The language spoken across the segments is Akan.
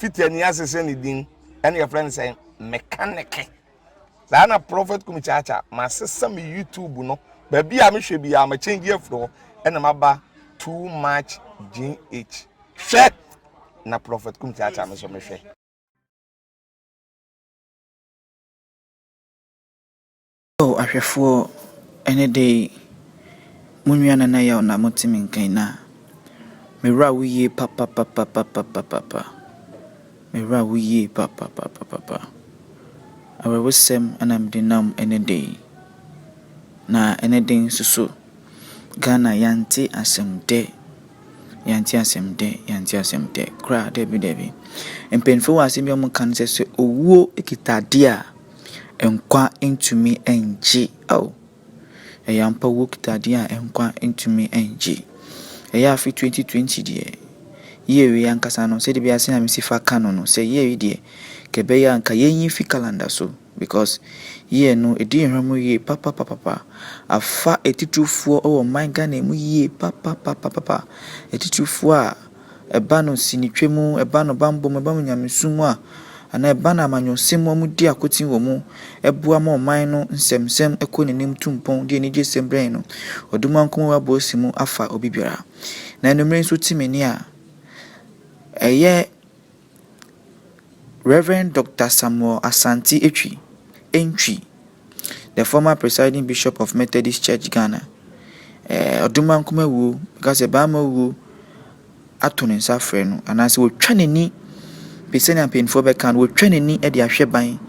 Fitani asesa ne din ɛna yɛfrɛ no sɛ mekaneke. Saa na Prophet Kumi Kyaakyaa masesa me YouTube no baabi a mehwɛ biara ma change afiri hɔ ɛna maba too much GH. Hwɛ na Prophet Kumi Kyaakyaa me nso mehwɛ. Oh ahwɛfoɔ ɛnɛ da yi mo nua Nana Yaw na mote me nka yi na me werɛ aho yie papapapapapapa me werɛ aho yie papapapapa awerɛhosɛm na mede nam ɛnɛ da yi na ɛnɛ da yi nso so Ghana yɛante asɛm dɛ yɛante asɛm dɛ yɛante asɛm dɛ koraa dabi dabi mpanyinfoɔ wɔ asɛm bi a wɔka no sɛ sɛ owuo kita adeɛ a Nkwa ntumi nngye oh. Ɛyɛ ampa wokita adeɛ a nkwa ntumi nngye. Ɛyɛ afe 2020 deɛ, year wei ankasa no, sɛdeɛ biara sɛnea mesi fa ka no no, sɛ year yi deɛ, nka ɛbɛyɛ a nka yɛnyi mfi calendar so because year no ɛdi yɛn hwam yie papapapapa. Afa atitirifoɔ wɔ ɔman Ghana mu yie papapapapa. Atitirifoɔ a Ɛba no sinitwa mu, ɛba no bammɔ mu, ɛba no nyamesom mu a, anaa ɛba no amanyɔsɛm mu a wɔdi akoten wɔ mu, ɛboa ma ɔman no nsɛmnsɛm kɔ n'anim tu mpɔn de anigyesɛm brɛ yɛn no, Ɔdomankoma abɔ asi mu afa obi biara. Na anwummere nso te me nne a, ɛyɛ Rev. Dr. Samuel Asante Antwi, Antwi, the former presiding bishop of Methodist Church Ghana. Eh, Ɔdomankoma wuo, ka sɛ barima wuo ato ne nsa afrɛ no, anaasɛ wɔtwa n'ani, pɛ sɛnea mpanimfoɔ bɛka no, wɔtwa n'ani de ahwɛ ban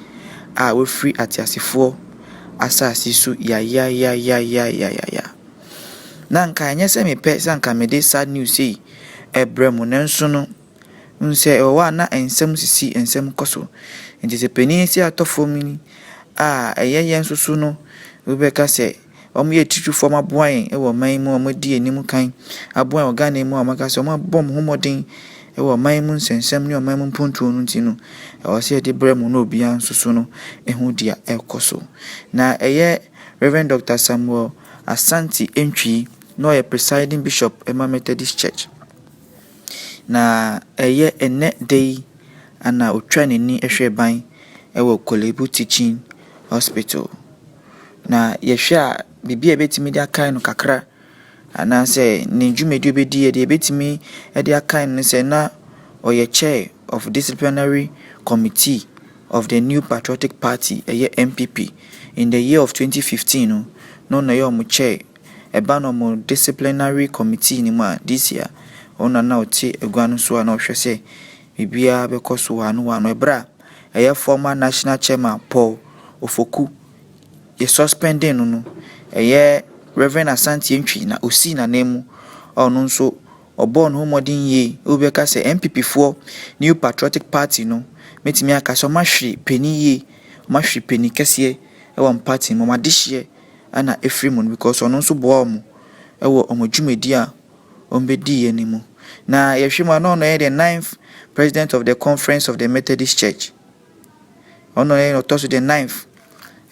a wafiri ateasefoɔ asase so yayayayayayaya. Na anka ɛnyɛ sɛ mepɛ sɛ anka mede sad news sei ɛbrɛ mo, nanso no, Wohu sɛ ɛwɔ hɔ a na nsɛm sisi, nsɛm kɔ so. Nti sɛ panin si atɔ fam yi a, ɛyɛ yɛn nso so no, wobɛka sɛ wɔyɛ atitirifoɔ, wɔaboa yɛn wɔ ɔman yi mu, wɔadi anim kan aboa yɛn wɔ Ghana yi mu a wɔaka sɛ wɔabɔ wɔn ho mmɔden wɔ ɔman yi mu nsɛnsɛm ne ɔman yi mu mpuntuo no nti no, ɛwɔ sɛ yɛde brɛ mo na obiara nso so no hu deɛ ɛrekɔ so. Na ɛyɛ Rev. Dr. Samuel Asante Antwi na ɔyɛ presiding bishop ma Methodist Church. Na ɛyɛ ɛnnɛ da yi na ɔtwaa n'ani hwɛɛ ban wɔ Korle-Bu Teaching Hospital. Na yɛhwɛ a, biribi a yɛbɛtumi de akae no kakra anaasɛ ne dwumadie a ɔbɛdiiɛ deɛ yɛbɛtumi de akae no ne sɛ na ɔyɛ chair of disciplinary committee of the New Patriotic Party, ɛyɛ NPP. In the year of 2015 no, na ɔno na ɔyɛ wɔn chair. Ɛba no wɔn disciplinary committee no mu a, this year, ɔno na na ɔte agua no so a na ɔhwɛ sɛ biribiara bɛkɔ so wɔ ano wɔ ano. Ɛberɛ a ɛyɛ former national chairman Paul Ofoku yɛ suspending no no, ɛyɛ Reverend Asante Antwi na ɔsii n'ananmu a ɔno nso ɔbɔɔ ne ho mmɔden yie. Wobɛka sɛ NPP foɔ New Patriotic Party no, mɛtumi aka sɛ wɔahwere panin yie, wɔahwere panin kɛseɛ wɔ wɔn party no mu, wɔn adehyeɛ na ɛfiri mu no because ɔno nso boa wɔn wɔ wɔn dwumadi a wɔbɛdiiɛ no mu. Na yɛhwɛ mu a na ɔno yɛ the ninth president of the conference of the Methodist Church. Ɔno yɛ ɔtɔ so the ninth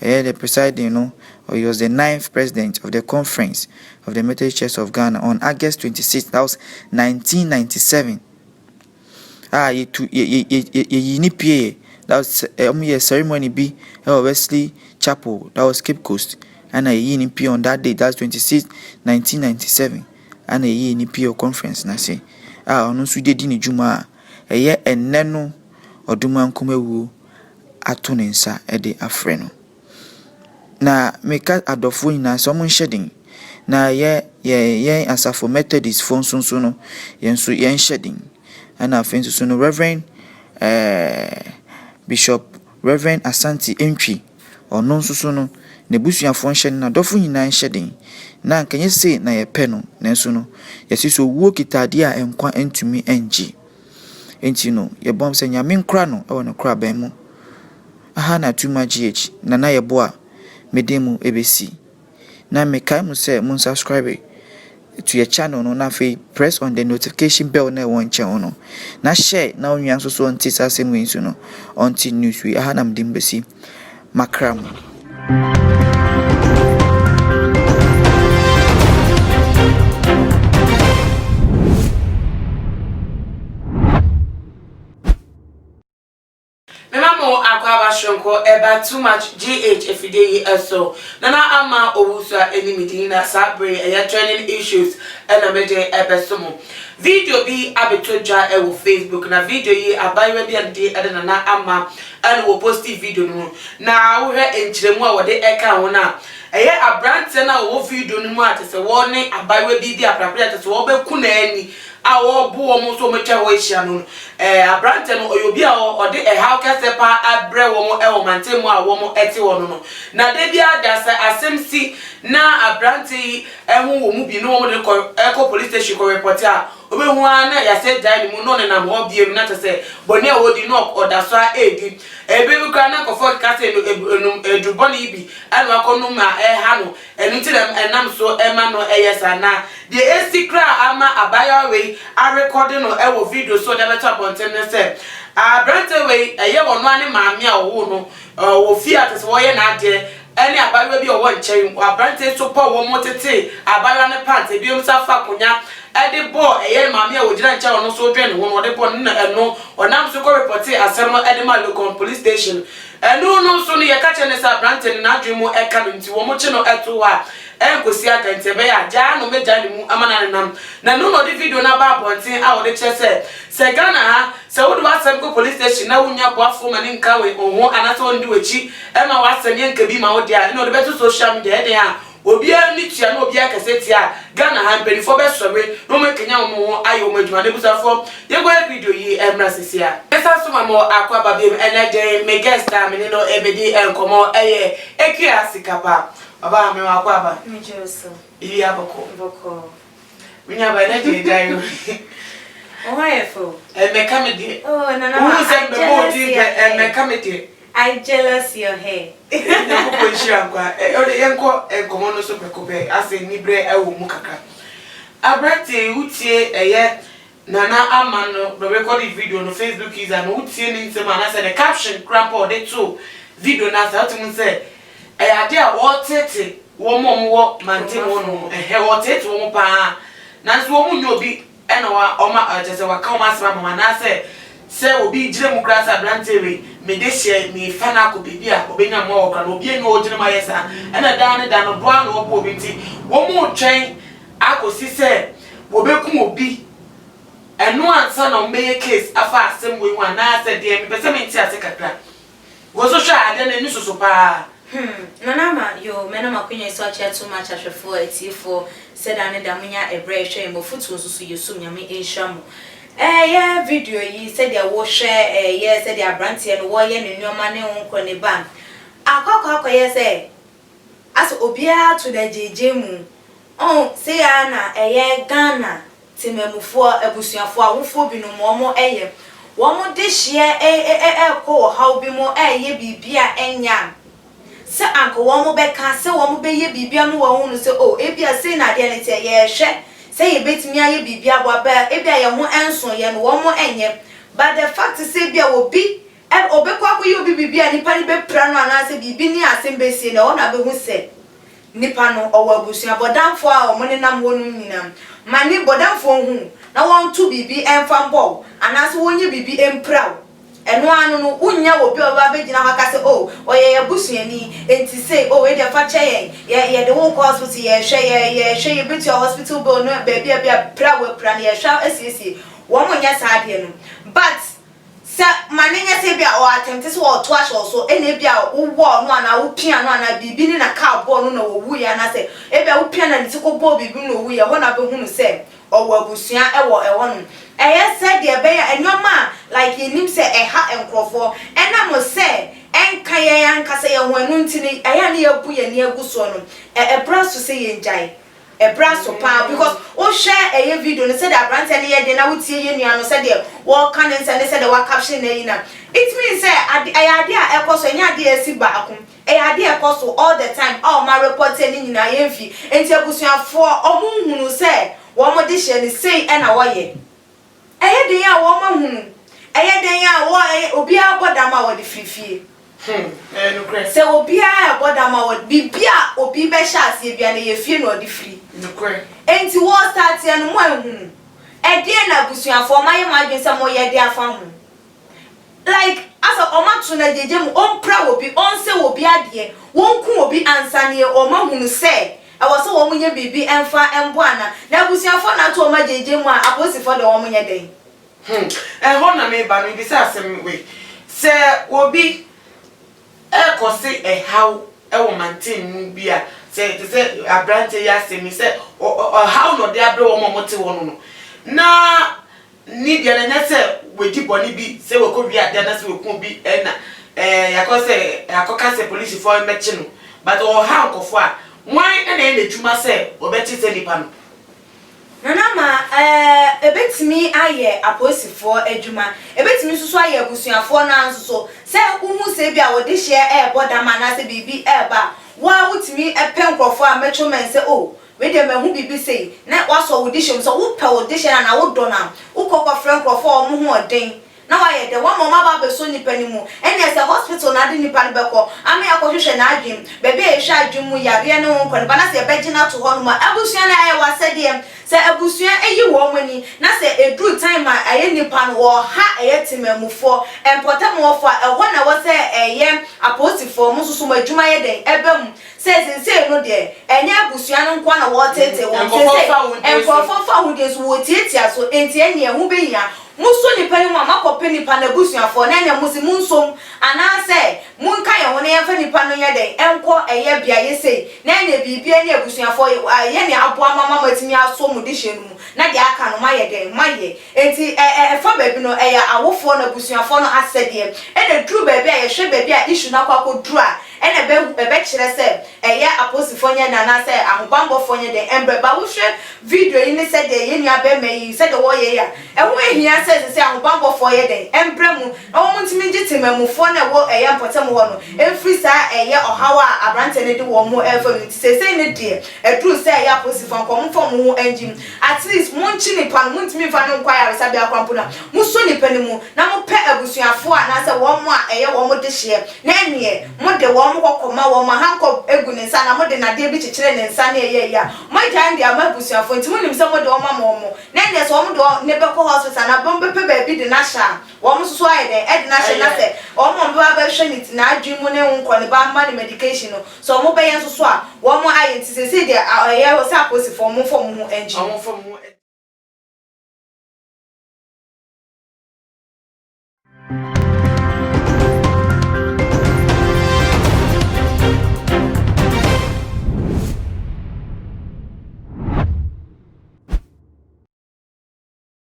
ɛyɛ the presiding no he was the ninth president of the conference of the Methodist Church of Ghana on August 26, that was 1997. a yɛtu yɛ yɛ yɛ yɛyii no pieeɛ. That was wɔyɛɛ ceremony bi wɔ Wesley Chapel, that was Cape Coast, ɛna yɛyii no pie on that day, that's 26, 1997, ɛna yɛyii no pie wɔ conference no ase a ɔno nso de di ne dwuma a ɛyɛ ɛnnɛ no Ɔdomankoma awuo ato ne nsa de afrɛ no. Na meka adɔfoɔ nyinaa sɛ wɔnhyɛ den. Na yɛ yɛ yɛn asafo Methodistfoɔ nso so no, yɛn nso yɛnhyɛ den. Ɛna afei nso so no, Reverend ɛɛ Bishop Reverend Asante Antwi, ɔno nso so no, n'abusuafoɔ nhyɛ den, n'adɔfo nyinaa nhyɛ den. Na anka ɛnyɛ sei na yɛpɛ no, nanso no, yɛse sɛ owuo kita adeɛ a nkwa ntumi ngye. Enti no, yɛbɔ sɛ Nyame nkora no wɔ ne korabɛn mu. Aha na Tuma GH Nana Yeboah mede mo bɛsi. Na mekae mo sɛ mo subscribe to yɛ channel no na afei press on the notification bell na ɛwɔ nkyɛn hɔ no. Na share na onua nso so ɔnte saa asɛm wei nso no ɔnte news wei. Aha na mede mo bɛsi. Makra mo. Mema mo akwaaba soronko ɛba too much GH afidie yi so. Nana Ama Owusu a ɛne me din na saa bere yi ɛyɛ trending issues ɛna mede ɛbɛso mo. Video bi abɛtɔ dwa ɛwɔ Facebook na video yi abaayewa bi a ne din ɛde Nana Ama ɛna wɔ posti video no mu. Na wohwɛ nkyerɛmu a wɔde ɛka ho no a, ɛyɛ abranteɛ no a ɔwɔ video no mu a kyerɛ sɛ wɔne abaayewa bi redi aprapre a kyerɛ sɛ wɔbɛku n'ani a wɔrebo wɔn nso wɔatwa hɔ ahyia no no, ɛɛ, aberanteɛ no, ɔyɛ obi a ɔde ɛhaw kɛseɛ paa abrɛ wɔn wɔ mantam mu a wɔte hɔ no no. Na da biara da, sɛ asɛm si na aberanteɛ yi ho wɔ mu bi na wɔde no kɔ kɔ police station kɔ repɔte a, wobɛhu ara na yɛasɛ agyae ne mu na ɔnenam hɔ bio na kyerɛ sɛ bɔne a ɔredi no ɔda so ara redi. Ɛberɛ bi koraa na nkurɔfoɔ keka sɛ ɛnum aduru bɔne yi bi na wakɔnom a ɛreha no. Ɛno nti na ɛnam so ma no yɛ saa. Na deɛ ɛsi koraa a ama abaayewa wei arekɔde no wɔ video so de abɛto abɔnten ne sɛ, aberanteɛ wei, ɛyɛ ɔno ara ne maame a ɔwoo no wɔ fie a kyerɛ sɛ wɔreyɛ n'adeɛ ne abaayewa bi a ɔwɔ nkyɛn. Aberanteɛ yi so paw wɔn tetee abaayewa no pant, ebinom nso afa akonnwa de bɔɔ ɛyɛ maame a ɔgyina nkyɛn a ɔno nso redwene ne ho no, ɔde bɔɔ no na ɛno ɔnam so kɔ repɔtee asɛm no de maa Legon Police Station. Ɛno no nso no yɛka kyerɛ no sɛ aberante no n'adwene mu ɛka no nti wɔkye no to hɔ a ɛnkɔsi aga nti ɛbɛyɛ a gyaa no mɛgyaa ne mu ama no anenam. Na ɛno na ɔde video no aba abɔnten a ɔde kyerɛ sɛ sɛ Ghana ha sɛ wode w'asɛm kɔ police station na wonnya boafoɔ ma no nka wo ho anaasɛ ɔndi w'akyi ma w'asɛm yɛnka bi ma wo deɛ a ɛna ɔde bɛto social media ɛdɛn a Obiara ani tua na obiara kasa tia a, Ghana ha mpaninfoɔ bɛsɔre na wɔn akanyan wɔn ho ayɛ wɔn adwuma. N'abusuafoɔ, yɛnkɔhwɛ video yi mmra sisi a. Mɛsan so ma mo akɔ aba biom ɛnɛ den, me guest a me ne no ɛbɛdi nkɔmmɔ ɛyɛ Akua Sikapa. Ɔbaa, me wɔ akɔ aba. Megye wo so. Biribiara bɔkɔɔ. Bɔkɔɔ. Me nua ba, ɛnɛ deɛ gyae o. Wo ho ayɛ fɛ o. Ɛmmɛka me deɛ. Oh, Nana ma, Wohu sɛ I mebɛbɔ wo jealous din your pɛ, hair. ɛmmɛka me deɛ. I jealous your hair. Nyankopɔn nhyira nkwa. Ɔde yɛnkɔ nkɔmmɔ no so prɛko pɛ, asɛ aniberɛ wɔ mu kakra. Aberanteɛ yi wotie ɛyɛ Nana Ama no no recorded video no Facebook user no wotie ne nsɛm anaasɛ ne caption koraa mpo a ɔde too video no ase a wotumi hu sɛ ɛyɛ adeɛ a wɔreteete wɔn a wɔwɔ mantam hɔ nom ɛhɛ wɔreteete wɔn paa nanso wɔn nyɛ obi Ɛna wa ɔma kyerɛ sɛ waka wɔn asɛm ama wɔn anaasɛ sɛ obi gyina mu koraa sɛ aberanteɛ wei me dehyeɛ mefa no akɔ baabi a ɔbɛnya mmoa wɔ koraa no obi nni hɔ a ɔgyina mu ayɛ saa ɛna daa ne da no boa na wɔboa obi nti wɔretwɛn akɔsi sɛ wɔbɛku obi ɛno ansa na wɔbɛyɛ case afa asɛm wei ho anaasɛ deɛ mepɛ sɛ mente ase kakra. Wo nso hwɛ a adeɛ no ani soso paa. Hmm Nana Ama yoo mɛnam akonya yi so akyea too much ahwɛfoɔ atiefoɔ sɛ daa ne da monya ɛberɛ ɛhwɛ yɛn mofutuo nso so yɛsum Nyame nhyira mo ɛyɛ video yi sɛdeɛ wo hwɛ ɛyɛ sɛdeɛ abranteɛ no wɔyɛ ne nnoɔma ne wo nkorɔ ne ba akɔ akɔ akɔyɛ sɛ asɛ obiara to no agyeegyee mu ɔho sei ara na ɛyɛ Ghana Temanmufoɔ, abusuafoɔ, awofoɔ binom wɔn yɛ wɔn dehyeɛ rekɔ ɔhaw bi mu reyɛ biribi a ɛnyɛ a, sɛ anka wɔn bɛka sɛ wɔn bɛyɛ biribi ama wɔahunu sɛ oh ebia sei na adeɛ no teɛ, yɛrehwɛ sɛ yɛbɛtumi ayɛ biribi aboa but ebia yɛn ho nso yɛn no wɔn nyɛ. But the fact sɛ ebia obi ɔbɛkɔ akɔyɛ obi biribi a nipa no bɛpira no anaasɛ biribi ne asɛm bɛsie no ɛhɔ na bɛhu sɛ Nipa no, ɔwɔ abusua, bɔdamfoɔ a wɔnenam hɔ nom nyinaa. Ma ne bɔdamfoɔ nhu wo, na wɔnto biribi mfa mbɔ wo, anaasɛ wɔnyɛ biribi mpira wo. Ɛno ara no no, wonnya obi a ɔbɛba abɛgyina hɔ aka sɛ, Oh, ɔyɛ yɛn abusuani, enti sei, oh, wei deɛ fa kyɛ yɛn, yɛ, yɛde wo rekɔ hospital, yɛrehwɛ, yɛ, yɛrehwɛ, yɛbɛtua hospital bill no, baabi a ebia pira a woapira no, yɛrehwɛ asiesie. Wɔnyɛ saa adeɛ no. But. Sɛ ma no nyɛ sɛ ebia ɔ attempt sɛ ɔreto ahyɛ wo so ɛna ebia wowɔɔ no anaa wopia no anaa biribi ne na car bɔɔ no na ɔwuiɛ anaasɛ ebia wopia no a ne ti kɔbɔɔ biribi mu na ɔwuiɛ, ɛhɔ na wobɛhunu sɛ ɔwɔ abusua wɔ ɛhɔ nom. Ɛyɛ sɛ deɛ ɛbɛyɛ a nneɛma a like yɛnim sɛ ɛha nkorɔfoɔ ɛnam sɛ ɛnka yɛn ankasa yɛn ho ɛno nti no ɛyɛ a na yɛabu yɛn ani agu soɔ no, ɛ ɛbra so sɛ yɛngyae. Ɛbra so paa because wo hwɛ ɛyɛ video no sɛdeɛ abranteɛ no yɛ den na wo tie yɛ nua no sɛdeɛ wɔka ne nsɛm ne sɛdeɛ wa caption no ayi no a it means sɛ ade ɛyɛ adeɛ a ɛkɔ so ɛnyɛ adeɛ a ɛsi baako ɛyɛ adeɛ a ɛkɔ so all the time a wɔn arepɔte ne nyinaa yɛn fi nti abusuafoɔ wɔn nhunu sɛ wɔn de hyɛ no sei ɛna wɔyɛ. Ɛyɛ den a wɔn ahunu. Ɛyɛ den a wɔ ɛyɛ obiara bɔ dam a wɔde firi fie. Hmm, ɛyɛ nokorɛ. Sɛ obiara ɛbɔ dam a wɔ biribi a obi bɛhyɛ aseɛ biara no ɛyɛ fie na ɔde firi. Nokorɛ. Enti wɔ starteɛ no mo anhunu. Ɛdeɛn na abusuafoɔ moayɛ mo adwene sɛ moyɛ de afa ho? Like asɛ wɔn ato. Wɔato no agyagya mu, ɔmpira obi, ɔnsɛe obi adeɛ, wɔnku obi ansa neɛ wɔn ahunu sɛ ɛwɔ sɛ wɔn nyɛ biribi mfa mboa ana? Na abusuafoɔ na ato wɔn agyagya mu a apolisifoɔ deɛ wɔn nyɛ dɛn? Hmm, ɛhɔ na meba no, mebisa asɛm wei, sɛ obi ɛrekɔse ɛhaw wɔ mantam mu bi a, sɛ te sɛ aberanteɛ yi asɛm yi, sɛ ɔhaw na ɔde abrɛ wɔn a wɔte hɔ no no, na Ne deɛ no ɛnyɛ sɛ wadi bɔne bi sɛ wakɔwia adeɛ anaasɛ waku obi ɛna ɛɛ yɛakɔ sɛ yɛakɔka sɛ polisifoɔ mmɛkye no but ɔha nkurɔfoɔ a hwan na ɛyɛ n'adwuma sɛ ɔbɛkye saa nipa no? Nana Ama, Ɛɛ ɛbɛtumi ayɛ apolisifoɔ adwuma, ɛbɛtumi nso so ayɛ abusuafoɔ no ara nso so. Sɛ wohu sɛ ebia wo dehyeɛ ɛrebɔ dam anaasɛ biribi ɛreba a, wo ara wotumi pɛ nkurɔfoɔ a mɛtwo mmɛn sɛ oh Wei deɛ mahu biribi sei, na woasɔ wo dehyeɛ mu, sɛ wopɛ wo dehyeɛ no anaa wodɔ no a, wokɔ kɔfrɛ nkurɔfoɔ a wɔn ho ɔden na woayɛ dɛn, woama wɔn aba abɛsɔ nipa no mu, ɛnneɛ sɛ hospital na ade nipa no bɛkɔ ama yɛakɔhwehwɛ n'adwene, baabi a yɛhwɛ adwene mu yareɛ ne ho nkɔ no ba na sɛ yɛbɛgye no ato hɔnom a, abusua no ɛyɛ w'asɛdeɛ sɛ abusua yi wɔn ani na sɛ ɛduru time a ɛyɛ nipa no wɔha ɛyɛ temanmufoɔ, mpɔtamuwafoɔ a, ɛhɔ na ɛwɔ sɛ ɛyɛ apolisifoɔ, mo nso so mo adwuma yɛ dɛn, ɛba mu. Sɛ seesei no deɛ, ɛnyɛ abusua no nko ara na wɔreteetee wɔn, seesei nkurɔfoɔ fawohodie nso, wɔretiatia so, enti ɛnneɛ ɛho bɛhia mosɔ nnipa no mu a moakɔpɛ nnipa no abusuafoɔ, na ɛnneɛ mose monsom, anaasɛ monka yɛn ho na yɛmfa nnipa no nyɛ dɛn, nkɔ ɛyɛ beaeɛ sei, na ɛnneɛ biribiara ne abusuafoɔ yɛ nea aboa mo ama moatumi asɔ mo dehyeɛ no mu, na deɛ aka no moayɛ dɛn, moayɛ. Enti ɛ ɛ ɛfa baabi no, ɛyɛ awofoɔ no, abusuafoɔ no asɛdeɛ. Ɛna ɛduru baabi a yɛhwɛ baabi a issue no akɔ akɔduru a, ɛna ɛbɛ ɛbɛkyerɛ sɛ ɛyɛ apolisifoɔ nyɛ dɛn anaasɛ ahobanbɔfoɔ nyɛ dɛn ɛmbrɛ. But wohwɛ video yi ne sɛdeɛ yɛn nua bɛɛma yi sɛdeɛ wɔyɛ yi a, ɛho nhia sɛ ɛsɛ sɛ ahobanbɔfoɔ yɛ dɛn ɛmbrɛ mu na wɔn ntumi ngye temanmufoɔ no a ɛwɔ ɛyɛ mpɔtam hɔ no mfiri saa ɛyɛ ɔhaw a abranteɛ no de wɔn ɛrefa mu no. Nti seesei no deɛ ɛduru sɛ ɛyɛ apolisifoɔ nka wɔn mfa wɔn ho ngye mu. At least monkye nipa no, montumi mfa no nkɔ ayaresabea koraa mpo no a, mosɔ nipa no mu na mopɛ abusuafoɔ anaasɛ wɔn a ɛyɛ wɔn dehyeɛ na ɛneɛ mode wɔn kɔ kɔma wɔn a handcuff gu ne nsa anaa mode nnadeɛ bi kyekyere ne nsa ne ɛyɛ ayi a, moagyae no de ama abusuafoɔ nti monim sɛ mode wɔn ama wɔn na ɛneɛ sɛ wɔn de wɔn no bɛkɔ hospital anaa wɔbɛpɛ baabi de no ahyɛ a, wɔn nso so ayɛ dɛn de no ahyɛ na sɛ wɔn a wɔbɛba abɛhwɛ ne ti n'adwene mu ne ho nkɔ ne ba ama no medication no sɛ wɔn bɛyɛ nso so a wɔn ayɛ nti seesei deɛ ɛyɛ sɛ apolisifoɔ wɔn mfa wɔn ho ngye mu.